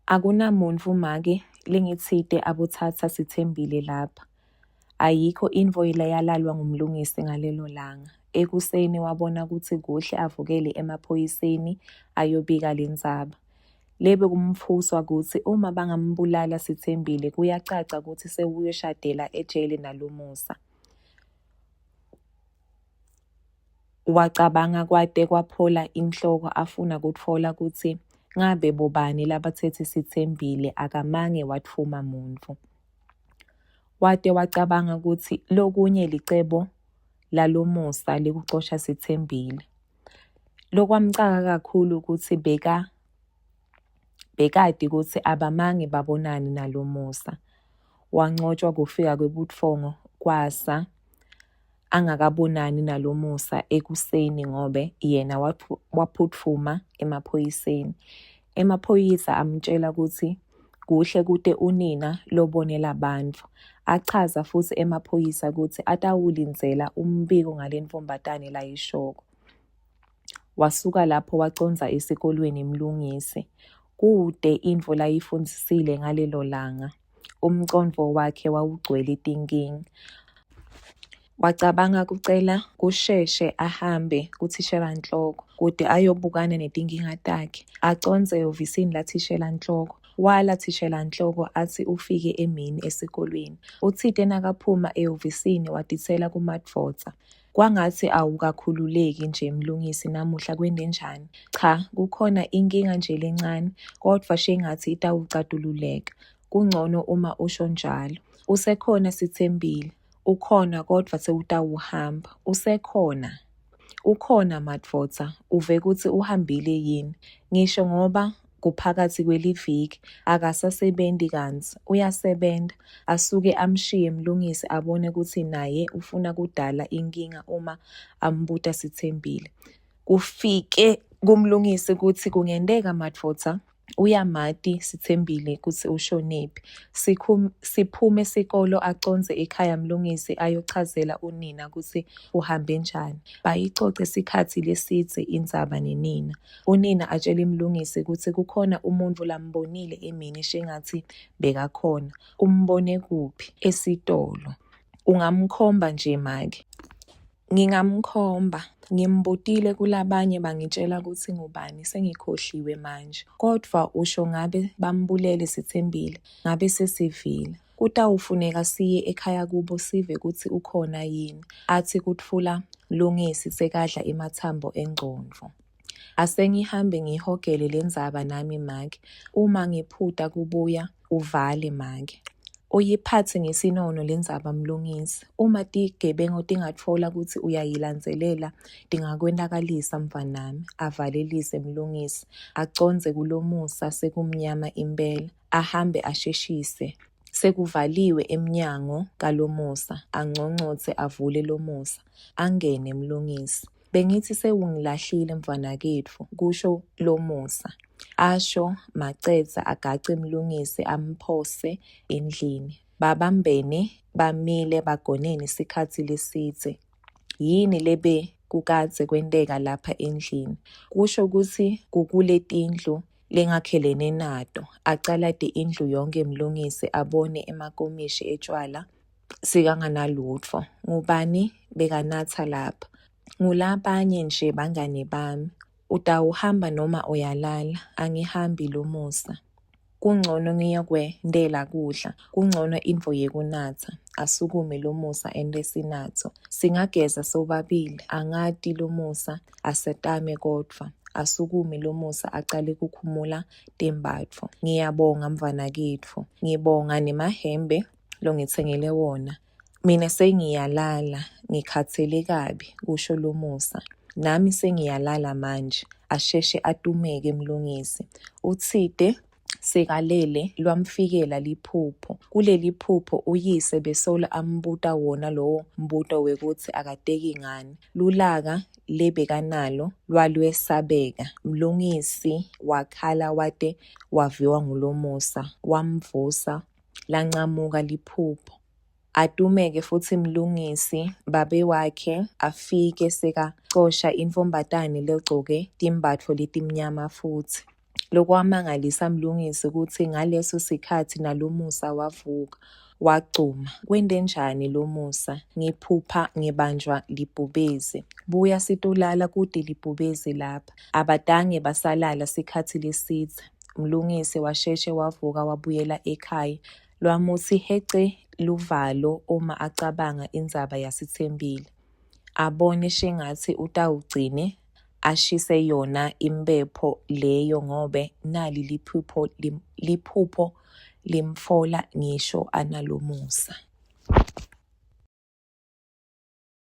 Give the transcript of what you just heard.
Akunamuntfu make lengitsite abotsatsa Sitsembile lapha. Ayikho intfo leyalalwa nguMlungisi ngalelo langa. Ekuseni wabona kutsi kuhle avukele emaphoyiseni ayobika lendzaba. Lebekumtfusa kutsi uma bangambulala Sitsembile kuyacaca kutsi sewuyoshadela ejele naLomusa. Wacabanga kwate kwaphola inhloko afuna kutfola kutsi ngabe bobani labatsetse Sitsembile akamange watfuma muntfu. Wate wacabanga kutsi lokunye licebo laLomusa lekucosha Sitsembile. Lokwamcaka kakhulu kutsi beka Bekati kutsi abamange babonane naLomusa. Wancotjwa kufika kwebutfongo kwasa angakabonani naLomusa ekuseni ngobe yena waphutfuma emaphoyiseni. Emaphoyisa amtjela kutsi kuhle kute unina lobonela bantfu. Achaza futsi emaphoyisa kutsi atawulindzela umbiko ngalentfombatane layishoko. Wasuka lapho wacondza esikolweni Mlungisi. Kute intfo layifundzisile ngalelo langa. Umcondvo wakhe wawugcwele tinkinga. Wacabanga kucela kusheshe ahambe kuthishelanhloko kute ayobukana netinkinga takhe. Acondze ehhovisini lathishelanhloko. Wala thishelanhloko atsi ufike emini esikolweni. Utsite nakaphuma ehhovisini watitsela kuMadvodza. Kwangatsi awukakhululeki nje Mlungisi namuhla kwentenjani? Cha, kukhona inkinga nje lencane, kodvwa shengatsi itawucatululeka. Kuncono uma usho njalo. Usekhona Sitsembile? Ukhona kodvwa sewutawuhamba. Usekhona? Ukhona Madvodza, uve kutsi uhambile yini? Ngisho ngoba kuphakathi kweliviki akasasebenti kantsi uyasebenta. Asuke amshiye Mlungisi abone kutsi naye ufuna kudala inkinga uma ambuta Sitsembile. Kufike kuMlungisi kutsi kungenteka Madvodza uyamati Sitsembile kutsi ushonephi. Siphume sikolo acondze ekhaya Mlungisi ayochazela unina kutsi uhambe njani. Bayicoce sikhatsi lesidze indzaba nenina. Unina atjele Mlungisi kutsi kukhona umuntfu lambonile emini shengatsi bekakhona. Umbone kuphi? Esitolo. Ungamkhomba nje make? Ngingamkhomba. Ngimbutile kulabanye bangitjela kutsi ngubani sengikhohliwe manje. Kodvwa usho ngabe bambulele Sitsembile, ngabe sesivile. Kutawufuneka siye ekhaya kubo sive kutsi ukhona yini. Atsi kutfula Mlungisi sekadla ematsambo engcondvo. Asengihambe ngihogele lendzaba nami make. Uma ngephuta kubuya uvale make. Uyiphatse ngesinono lendzaba Mlungisi. Uma tigebengu tingatfola kutsi uyayilandzelela tingakwenakalisa mntfwanami. Avalelise Mlungisi. Acondze kuLomusa sekumnyama impela. Ahambe asheshise. Sekuvaliwe emnyango kaLomusa, anconcotse avule Lomusa. Angene Mlungisi. Bengithi sewungilahlile mfwanaketfu, kusho Lomusa. Asho macedza agace Mlungisi amphose endlini. Babambene bamile bagonene sikhatsi lesidze. Yini lebe kukadze kwenteka lapha endlini? Kusho kutsi kukuletindlu lengakhelene nato. Acalate indlu yonkhe Mlungisi abone emakomishi etjwala sekanganalutfo. Ngubani bekanatsa lapha? Ngulabanye nje bangani bami. Utawuhamba noma uyalala? Angihambi Lomusa. Kuncono ngiyokwentela kudla. Kuncono intfo yekunatsa. Asukume Lomusa ente sinatso. Singageza sobabili. Angati Lomusa, asetame kodvwa. Asukume Lomusa acale kukhumula tembatfo. Ngiyabonga mntfwanaketfu. Ngibonga nemahembe longitsengele wona. Mina sengiyalala, ngikhatsele kabi, kusho Lomusa. Nami sengiyalala manje, asheshe atumeke Mlungisi. Utsite sekalele lwamfikela liphupho. Kuleli phupho uyise besolo ambuta wona lowo mbuto wekutsi akateki ngani. Lulaka lebekanalo lwalwesabeka. Mlungisi wakhala wate waviwa nguLomusa, wamvusa lancamuka liphupho. Atumeke futsi Mlungisi, babe wakhe afike sekacosha intfombatane legcoke timbatfo letimnyama futsi. Lokwamangalisa Mlungisi kutsi ngaleso sikhatsi naLomusa wavuka, wagcuma. Kwentenjani Lomusa? Ngiphupha ngibanjwa libhubezi. Buya sitolala kute libhubezi lapha. Abatange basalala sikhatsi lesidze. Mlungisi washeshe wavuka wabuyela ekhaya. Lwamutsi hece luvalo uma acabanga indzaba yaSitsembile. Abone shengatsi utawugcine ashise yona imphepho leyo ngobe nali liphupho limtfola ngisho anaLomusa.